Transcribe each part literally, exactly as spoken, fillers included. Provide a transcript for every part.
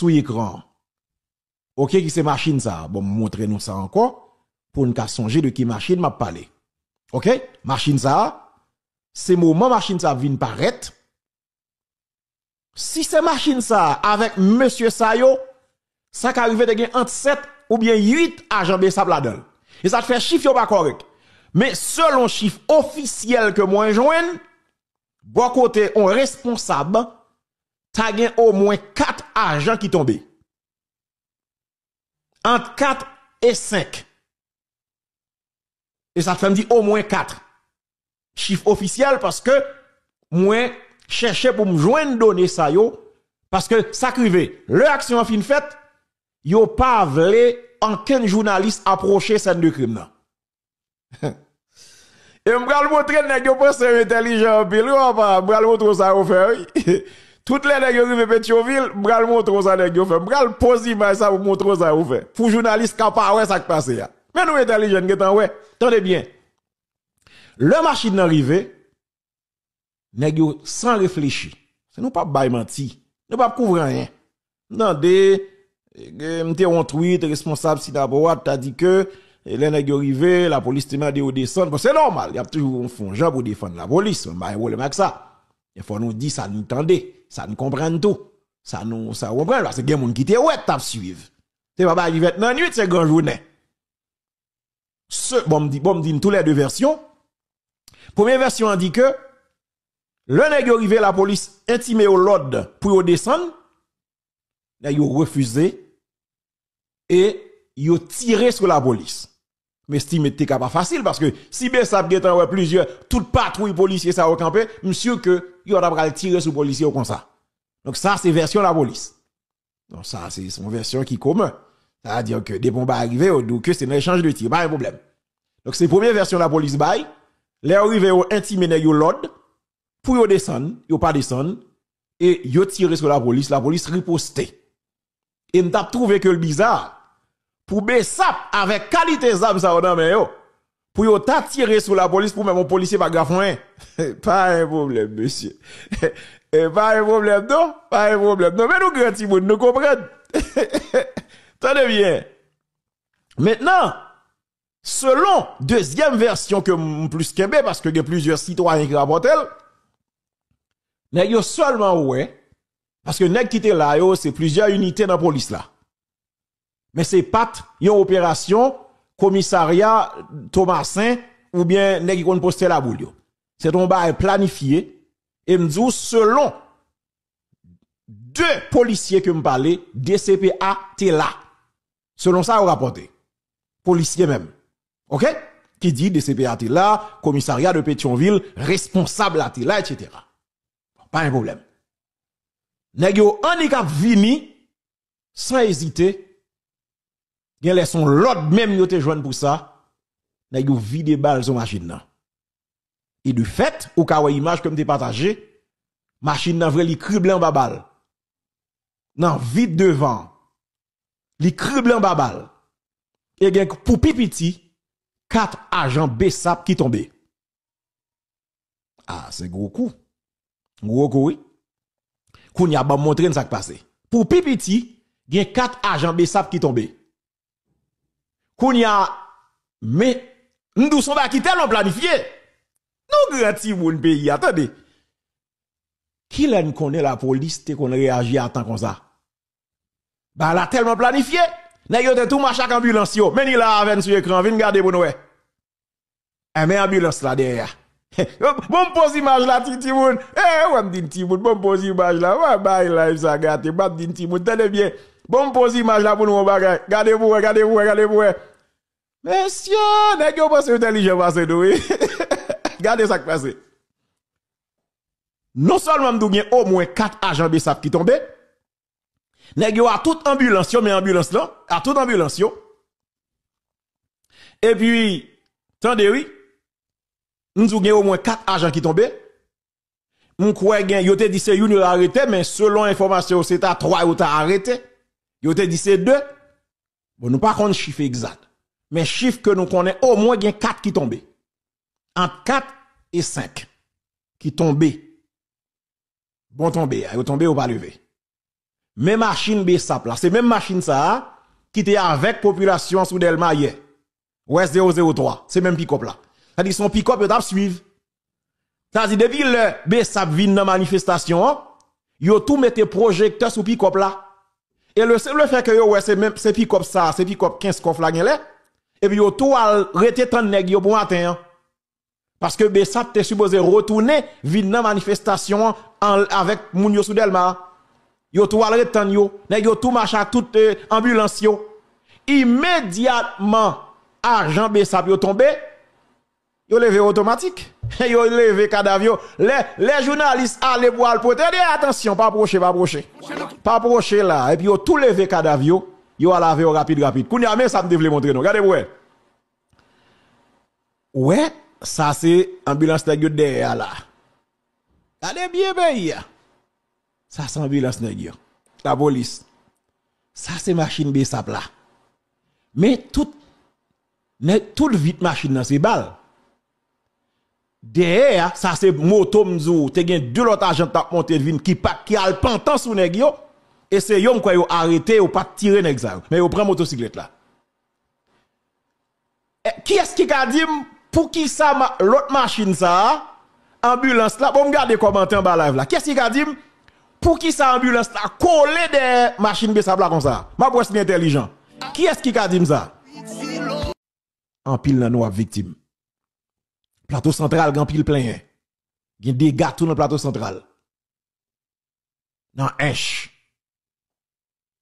sou ekran an. Oke, ki se machin sa a. Bon, m montre nou sa ankò, pou n ka sonje de ki machin m ap pale. Oke, machin sa a, se moman machin sa a ap vin parèt. Si se machin sa a, avèk mesye sa yo, sa ka rive te gen ant sèt oubyen uit ajan besap ladan l. E sa t fè chif yo pa kòrèk. Men selon chif ofisyèl ke mwen jwenn, bò kote on responsab, ta gen omwen kat ajan ki tonbe. Ant kat e senk. E sa fè m di omwen kat. Chif ofisyèl, paske mwen chèche pou m jwenn done sa yo, paske sa k rive, lè aksyon an fin fèt, yo pa vle ankenn jounalis apwoche sèn de krim nan. E m pral montre nèg yo panse yo entèlijan anpil, wi, papa. M pral montre w sa yo fè, wi. Tout lè nèg yo rive Petyonvil, m pral montre w sa nèg yo fè. M pral poze imaj sa pou montre w sa yo fè. Pou jounalis ka pa wè sa k pase a. Men nou entèlijan, n gentan wè. Tande byen. Lè machin nan rive, nèg yo san reflechi. Se nou p ap bay manti. Nou p ap kouvri anyen. M tande, eh, m te wè yon tweet, responsab Sinapowat ta di ke, eh, lè nèg yo rive, lapolis te mande yo desann. Bon, se nòmal, y ap toujou fè yon jan pou defann lapolis. Mwen pa gen pwoblèm ak sa. Men fò nou di sa nou tande, sa nou konprann tou. Sa nou, sa ou konprann, paske gen moun ki te wè, t ap swiv. Se pa bagay ki fèt nan nwit, se gran jounen. Se, bon, m di, bon, m di n tou lè de vèsyon. Premye vèsyon an di ke lè nèg yo rive, lapolis entime yo lòd pou yo desann, nèg yo refize e yo tire sou lapolis. M estime te ka pa fasil, paske si Besap gentan wè plizyè, tout patwouy polisye sa yo kanpe, m si ke yo ta pral tire sou polisye yo konsa. Donk sa se vèsyon lapolis. Donk sa se, se yon vèsyon ki komen. Sa vle di ke depi yon bagay rive, yo di w ke se nan echanj de tir, pa gen pwoblèm. Donk se premye vèsyon lapolis bay. Lè yo rive, yo entime nèg yo lòd pou yo desann, yo pa desann, e yo tire sou lapolis, lapolis riposte. E m t ap twouve ke l biza pou Besap, avèk kalite zam sa yo nan men yo, pou yo ta tire sou lapolis pou menm yon polisye pa graf anyen. Pa gen pwoblèm, mesye. E pa gen pwoblèm, non. Pa gen pwoblèm, non. Men nou gran timoun, nou konprann. Tande byen. Mentnan, selon dezyèm vèsyon ke m plis kenbe, paske gen plizyè sitwayen ki rapòte l, nèg yo sèlman wè, paske nèg ki te la yo, se plizyè inite nan polis la. Men se pa t yon operasyon komisarya Tomasen oubyen nèg ki konn poste laboul yo. Se t yon bagay planifye, e m di w, selon de polisye ke m pale, D C P A te la. Selon sa yo rapòte. Polisye menm. Oke? Ki di D C P A te la, komisarya de Petyonvil, responsab la te la, etsetera. Pa gen pwoblèm. Nèg yo annik ap vini, san ezite, gen lè se yon lòd menm yo te jwenn pou sa, nèg yo vide bal sou machin nan. E de fèt, ou ka wè imaj ke m te pataje, machin nan vre li krible anba bal. Nan vit devan an. Li krible anba bal. E gen pou pi piti, kat ajan Besap ki tonbe. Ah, se gwo kou. Gwo kou, wi. Kounye a, ban m montre n sa k pase. Pou pi piti, gen kat ajan Besap ki tonbe. Kounye a, men, m di w se yon bagay ki tèlman planifye. Nou gran timoun peyi a, tande. Kilè n konnen lapolis te konn reyaji a tan konsa? Bagay la tèlman planifye. Nèg yo te tou mache ak anbilans yo. Men ni la avè n sou ekran, vin gade pou n wè. Enben anbilans la dèyè a. Bon, m poze imaj la, ti, timoun. Eh, wè m di n timoun, bon, m poze imaj la. Wè, bay live sa gate, m ap di n timoun, tande byen. Bon, m poze imaj la pou nou yon bagay. Gade pou wè, gade pou wè, gade pou wè. Mesye, nèg yo panse yo entèlijan pase nou, wi. Gade sa k pase. Non sèlman m di w gen omwen kat ajan Besap ki tonbe, nèg yo a tout anbilans yo, men anbilans lan, a tout anbilans yo. Epi, tande wi, m di w gen omwen kat ajan ki tonbe. M kwè gen, yo te di se youn yo arete, men selon enfòmasyon yo, se ta twa yo ta arete. Yo te di se de. Bon, nou pa konn chif egzak. Men chif ke nou konnen, omwen gen kat ki tonbe. Ant kat e senk ki tonbe. Bon tonbe a, yo tonbe, yo pa leve. Men machin BSAP la, se menm machin sa a ki te avèk popilasyon an sou Dèlma yè. Wè zewo zewo twa, se menm pikòp la. Sa di se yon pikòp yo t ap swiv. Sa di depi lè BSAP vin nan manifestasyon an, yo tou mete pwojektè sou pikòp la. E le senp lefè ke yo wè se menm, se pikòp sa, se pikòp kenz kòf la genlè, epi yo tou al rete tann nèg yo pou maten an. Paske BSAP te sipoze retounen vin nan manifestasyon an avèk moun yo sou Dèlma. Yo tou al ret tann yo. Nèg yo tou mache ak tout, eh, anbilans yo. Imedyatman, ajan BSAP yo tonbe, yo leve otomatik. Yo leve kadav yo. Lè, lè jounalis ale pou al pote, de atansyon, pa pwoche, pa pwoche. Pa pwoche la. Epi yo tou leve kadav yo. Yo al avè yo rapid, rapid. Kounye a, men sa m te vle montre nou. Gade pou wè. Ou wè, sa se anbilans nèg yo dèyè a la. Gade byen peyi a. Sa se anbilans nèg yo. Lapolis. Sa se machin BSAP la. Men tout, nèg, tout vit machin nan se bal. Dèyè a, sa se moto m di w, te gen de lòt ajan t ap monte vin ki pa, ki al pantan sou nèg yo. E se yo m kwè yo arete, yo pa t tire nèg sa yo. Men yo pran motosiklèt la. Eh, kiyès ki ka di m poukisa ma-, lòt machin sa a, anbilans la, bon, m gade kòmantè anba live la. Kiyès ki ka di m poukisa anbilans la kole dèyè machin BSAP la konsa? M ap wè si n entèlijan. Kiyès ki ka di m sa? Anpil nan nou ap viktim. Plato Santral gen anpil plenyen. Gen dega tou nan Plato Santral. Nan Ench.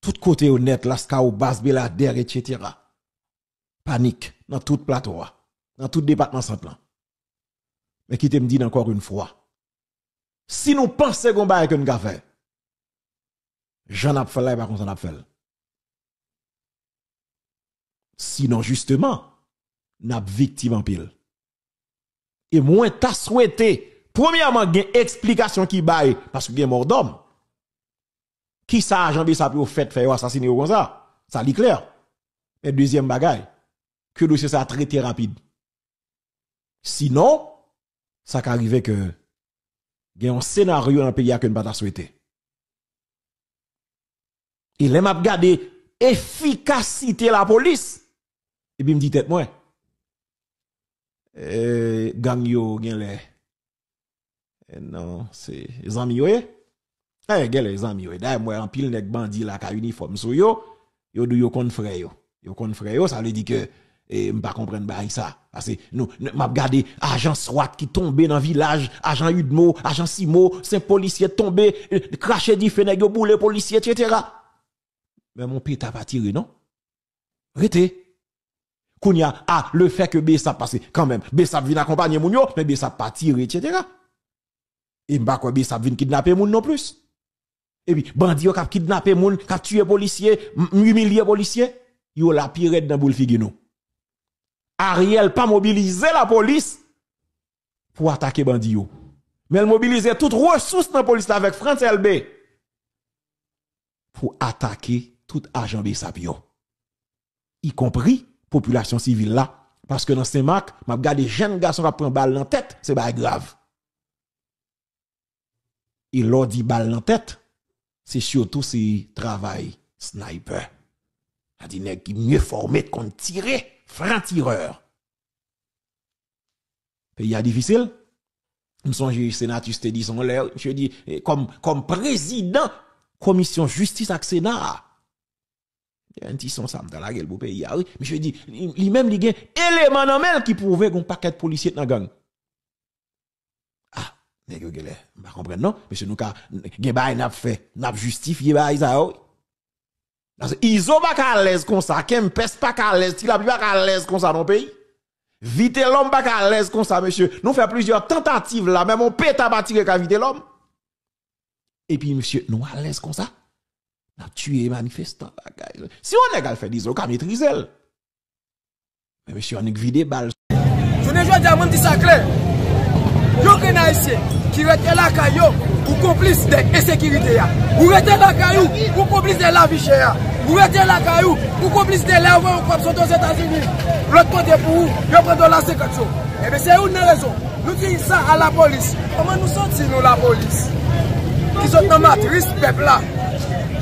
Tout kote yo nèt, Laskawobas, Beladè, etsetera. Panik nan tout plato a, nan tout depatman Sant lan. Men kite m di n ankò yon fwa, si nou panse gon bagay ke n ka fè, jan n ap fè l la, e pa konsa n ap fè l. Sinon, jisteman, n ap viktim anpil. E mwen ta swete, premyèman, gen eksplikasyon ki bay, paske gen mòdòm. Kisa ajan BSAP yo fèt fè yo asasine yo konsa? Sa li klè. Men dezyèm bagay, ke dosye sa trete rapid. Sinon, sa ka rive ke gen yon senaryo nan peyi a ke n pa ta swete. E lè m ap gade efikasite lapolis, epi m di tèt mwen, eh, gang yo genlè, eh, non, se zanmi yo ye. Eh, genlè zanmi yo ye. Dayè, m wè anpil nèg bandi la ka inifòm sou yo, yo di yo konn frè yo. Yo konn frè yo, sa vle di ke, eh, m pa konprann bagay sa. Paske nou, n-, m ap gade ajan swat ki tonbe nan vilaj, ajan UDMO, ajan CIMO, senp polisye tonbe, eh, krache dife, nèg yo boule polisye, etsetera. Men mon peta pa tire, non. Rete. Kounye a, a, lefè ke BSAP, paske kanmenm, BSAP vin akonpanye moun yo, men BSAP pa tire, etsetera. E m pa kwè BSAP vin kidnape moun non plis. Epi, bandi yo k ap kidnape moun, k ap tiye polisye, m-, imilye polisye, yo la pi rèd nan boul figi nou. Ariel pa mobilize lapolis pou atake bandi yo. Men l mobilize tout resous nan polis la avèk Frantz Elbé pou atake tout ajan BSAP yo. Ikonpri popilasyon sivil la, paske nan Senmak, m ap gade jèn gason k ap pran bal nan tèt, se bagay grav. E lè w di bal nan tèt, se sitou se travay sniper. Sa di nèg ki mye fòme, t konn tire, franc tireur. Peyi a difisil. M sonje Senatus te di sa yon lè, wi. Misye di, eh, kòm, kòm prezidan komisyon jistis ak sena a. Gen ti son sa m ta lage l pou peyi a, wi. Misye di, li, li menm li gen eleman nan men l ki pwouve gen yon pakèt polisye k nan gang. Ah, nèg yo genlè, m pa konprann non. Mesye, nou ka, gen bagay n ap fè, n ap jistifye bagay sa yo, wi. Paske Izo pa ka alèz konsa, Kempès pa ka alèz, Ti Lapli pa ka alèz konsa nan peyi. Vitelòm pa ka alèz konsa, mesye. Nou fè plizyè tantativ la, menm yon peta pa tire kay Vitelòm. Epi, mesye, nou alèz konsa. N ap tiye manifestan, bagay. Si yon nèg al fè dezòd, ou ka metrize l. Men mesye, annik vide bal. Jounen jodi a, mwen m di sa klè. Yon grenn Ayisyen ki rete lakay yo, ou konplis de ensekirite a. Ou rete lakay ou, ou konplis de lavi chè a. Ou rete lakay ou, ou konplis de lè yo voye yon kòb sot Ozetazini, lòt kote pou ou, yo pran dola senkant yo. Ebyen, se youn nan rezon. Nou di sa a lapolis. Kòman nou santi nou lapolis? Ki sot nan matris pèp la.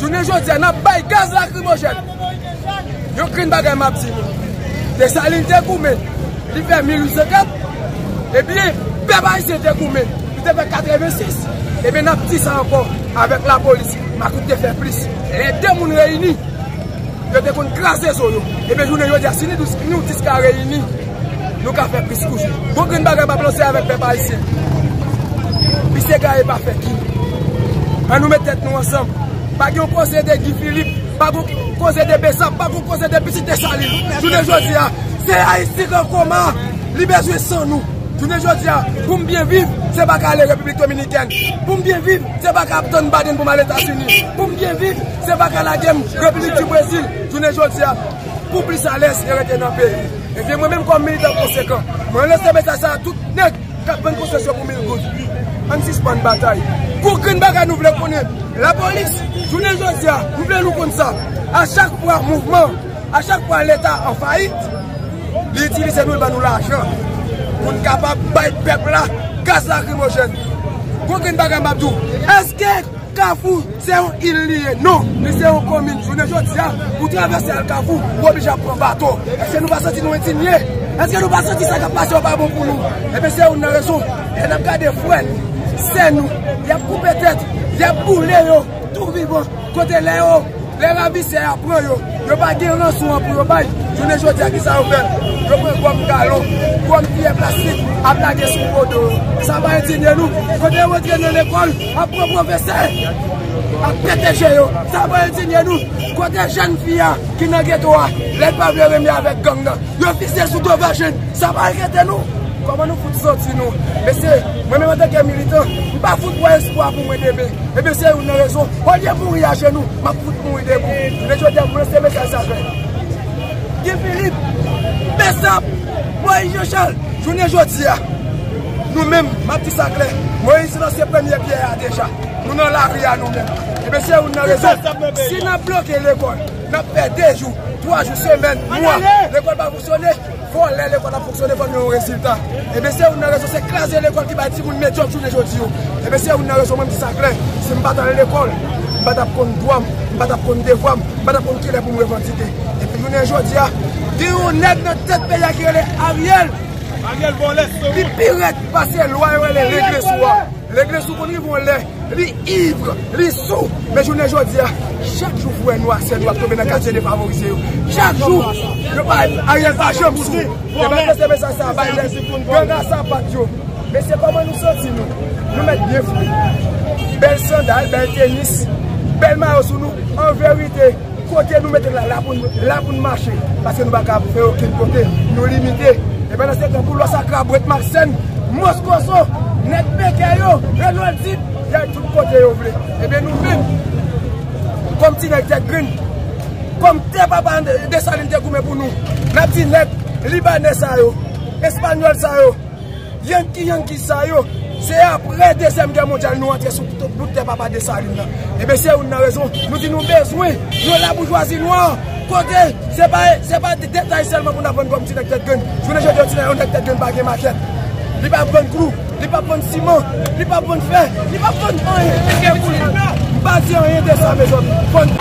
Jounen jodi a, n ap bay gaz lakrimojèn. Yon grenn bagay m ap di nou. Desalin te goumen, li fè mil uit san kat. Ebyen, pèp ayisyen te goumen, li te fè katrevensis. Ebyen, n ap di sa ankò avèk lapolis. Makout te fè plis. Lè de moun reyini, yo te konn kraze zo yo. Ebyen, jounen jodi a, si nou dis, nou dis ka reyini, nou ka fè plis kouch. Bon, grenn bagay m ap lanse avèk pèp ayisyen. Misye gaye pa fè ki. Ann nou met tèt nou ansanm. Pa gen yon koze de Guy Philippe, pa gen yon koze de Bessap, pa gen yon koze de pitit Desalin. Jounen jodi a, se Ayiti ki an koma, li bezwen san nou. Jounen jodi a, pou m byen viv, se pa ka ale Repiblik Dominikèn. Pou m byen viv, se pa ka ap tann Biden pou m al Etazini. Pou m byen viv, se pa ka lage m Repiblik di Brezil. Jounen jodi a, pou plis alèz, yo rete nan peyi. Ebyen, mwen menm kòm militan konsekan, mwen lanse mesaj sa a tout nèg k ap vann konsyans yo pou mil goud. Ann sispann batay. Gon grenn bagay nou vle konnen. Lapolis, jounen jodi a, nou vle nou konn sa. A chak fwa mouvman, a chak fwa Leta an fayit, li itilize nou, li ban nou lajan pou n kapab bay pèp la gaz lakrimojèn. Gon grenn bagay m ap di w. Èske Kafou se yon il li ye? Non, li se yon komin. Jounen jodi a, pou travèse al Kafou, ou oblije ap pran bato. Èske nou pa santi nou endinye? Èske nou pa santi sa k ap pase yo pa bon pou nou? Ebyen, se youn nan rezon. Lè n ap gade frè nou, sè nou, y ap koupe tèt, y ap boule yo tou vivan. Kote lè yo, lè ravisè a pran yo, yo pa gen ranson an pou yo bay. Jounen jodi a, kisa yo fè? Yo pran gòm galon, gòm kiyè plastik, ap lage sou podo yo. Sa pa endinye nou? Kote yo antre nan lekòl, ap pran pwofesè, ap pete je yo. Sa pa endinye nou? Kote jèn fi a ki nan geto a, lè l pa vle renmen avèk gang nan, yo fikse l sou do vajen. Sa pa enkyete nou? Kòman nou fout santi nou? Mesye, mwen menm antanke militan, m pa fout wè espwa pou mwen demen. Ebyen, se youn nan rezon. Olye mouri ajenou, m ap fout mouri debou. Jounen jodi a, m lanse mesaj sa klè. Guy Philippe, Bessap, Moïse Jean Charles, jounen jodi a, nou menm, m ap di sa klè, Moïse lanse premye pyè a deja. Nou nan lari a nou menm. Ebyen, se youn nan rezon. Si n ap bloke lekòl, n ap fè de jou, twa jou, semèn, mwa, lekòl pa fonksyone. Fò lè lekòl ap fonksyone, fò nou gen yon rezilta. Ebyen, se youn nan rezon, se kraze lekòl ki bay timoun medyòk jounen jodi yo. Ebyen, se youn nan rezon, mwen, m di sa klè. Si m pa t al lekòl, m pa t ap konn dwa m, m pa t ap konn devwa m, m pa t ap konn kilè pou m revandike. Epi jounen jodi a, gen yon nèg nan tèt peyi a ki rele Ariel. Ariel vòlè, se li pi rèd pase lwa yo rele legle sou a. Legle sou konn rive yon lè, li iv, li sou. Men jounen jodi a, chak jou frè nou a sè nou ap tonbe nan katye defavorize yo. Chak jou, yo pa, Ariel pa janm sou. Epa se mesaj sa a bay nèg gang a sapat yo. Mesye, kòman nou santi nou? Nou mèt byen fre. Bèl sandal, bèl tenis, bèl mayo sou nou. An verite, kote nou mete l la, la pou n, la pou n mache. Paske nou pa ka fè okenn kote. Nou limite. E pandan se tan, Boulos, Akrab, Wet Maksen, Moskoso, nèg Peken yo, Renold Deep, y al tout kote yo vle. Ebyen, nou menm, kòm ti nèg tèt grenn, kòm tè papa Desalin te goumen pou nou, n ap di nèg libanè sa yo, espanyòl sa yo, Yankee, Yankee sa yo, se apre Dezyèm Gè Mondyal nou antre sou tout bout tè papa Desalin nan. Ebyen, se youn nan rezon nou di nou bezwen yon laboujwazi nwa. Kote, se pa, se pa de, detay sèlman pou n ap vann kòm ti nèg tèt grenn. Jounen jodi a, yon ti nèg, yon nèg tèt grenn pa gen makèt. Li p ap vann klou, li p ap vann siman, li p ap vann fè, li p ap vann anyen. M pa di anyen de sa, mezanmi. Fò n